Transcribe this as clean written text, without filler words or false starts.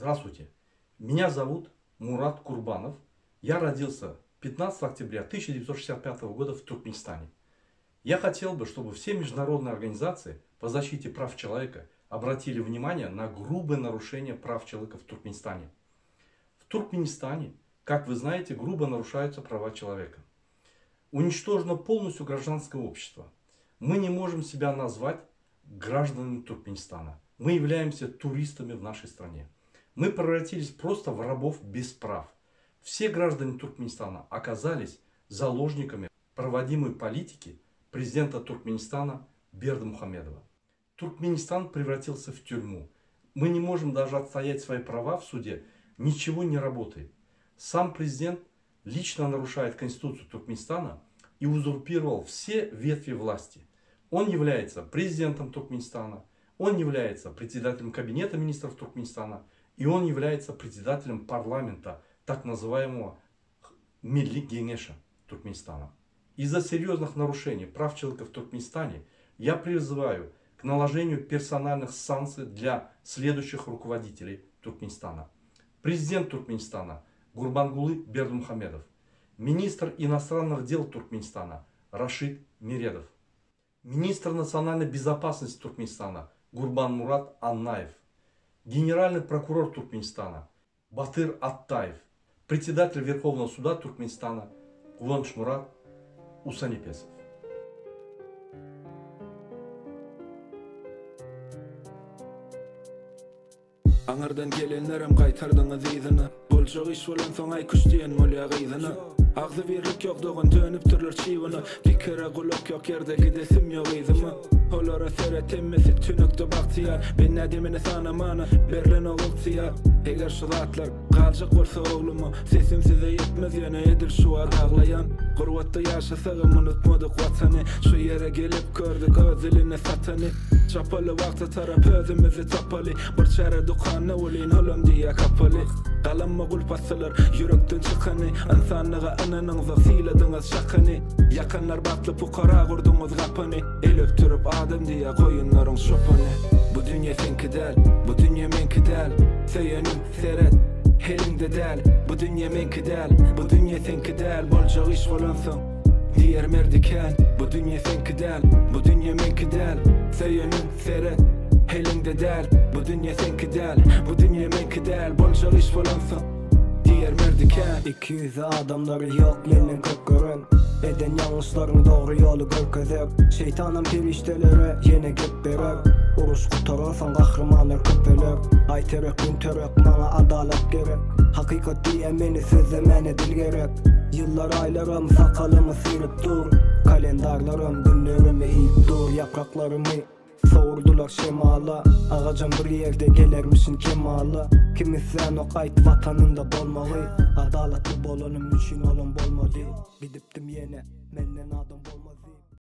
Здравствуйте. Меня зовут Мурат Курбанов. Я родился 15 октября 1965 года в Туркменистане. Я хотел бы, чтобы все международные организации по защите прав человека обратили внимание на грубое нарушение прав человека в Туркменистане. В Туркменистане, как вы знаете, грубо нарушаются права человека. Уничтожено полностью гражданское общество. Мы не можем себя назвать гражданами Туркменистана. Мы являемся туристами в нашей стране. Мы превратились просто в рабов без прав. Все граждане Туркменистана оказались заложниками проводимой политики президента Туркменистана Бердымухамедова. Туркменистан превратился в тюрьму. Мы не можем даже отстоять свои права в суде. Ничего не работает. Сам президент лично нарушает Конституцию Туркменистана и узурпировал все ветви власти. Он является президентом Туркменистана, он является председателем Кабинета министров Туркменистана, и он является председателем парламента, так называемого Милли Генеша Туркменистана. Из-за серьезных нарушений прав человека в Туркменистане я призываю к наложению персональных санкций для следующих руководителей Туркменистана. Президент Туркменистана Гурбангулы Бердымухамедов, министр иностранных дел Туркменистана Рашид Миредов, министр национальной безопасности Туркменистана Гурбан Мурат Аннаев, генеральный прокурор Туркменистана Батыр Аттаев, председатель Верховного суда Туркменистана Куванчмурат Усанепесов. Aňyrdan gelenlerem gaýtardyňyz yzyna Boljak iş bolansoň aý küş diýen bolýa gyzyna Agzybirlik ýok dogan dönüpdirler çybyna Pikire gulak ýok ýerde gidesim ýok yzyma Olara seret hemmesi tünekde bagtyýar Men nädemini sanamana berlenok ygtyýar Eger şu zatlar galjak bolsa ogluma Sesim size ýetmez ýöne edil şu wagt aglaýan Gurbatda ýaşasagam unutmadyk watany Şu ýere gelip gördük öz diline satany Çapaly wagta tarap özümizi tapaly Bir çäre dükanda welin olam diýýä kapaly Galamma gulp asylar ýürekden çykany Ynsanlyga ynanyňza syladyňyz çakany Ýakanlar bagtly pukara gurduňyz gapany El öpdürip adam diýýä goýunlaryň çopany Bu dünýe seňki däl, bu dünýe meňki däl Söýenim seret, eliňde däl Bu dünýe meňki däl, bu dünýe seňki däl Boljak iş bolansoň diýer merdikän Bu dünýe seňki däl, bu dünýe meňki däl Söýenim seret, eliňde däl Bu dünýe seňki däl, bu dünýe meňki däl Boljak iş bolansoň diýer merdikän. Ikiýüzli adamlary ýok menden köp gören Eden ýalňyşlaryň dogry ýoly görkezer Şeýtanam perişdelere ýene gep berer Uruş gutararsoň gahrymanlar köpeler Aý terek gün terek maňa adalat gerek Hakykat diýýä meni sözlemäne dil gerek Ýyllar aýlaram sakalymy syryp dur Kalendarlaram günlerimi iýip dur Ýapraklarymy Sowurdylar şemala, Agajam bir ýerde gelermişin kemala. Kim islänok aýt watanynda bolmagy. Adalatly bolanym üçin olam bolmady. Gidipdim ýene, menden adam bolmady.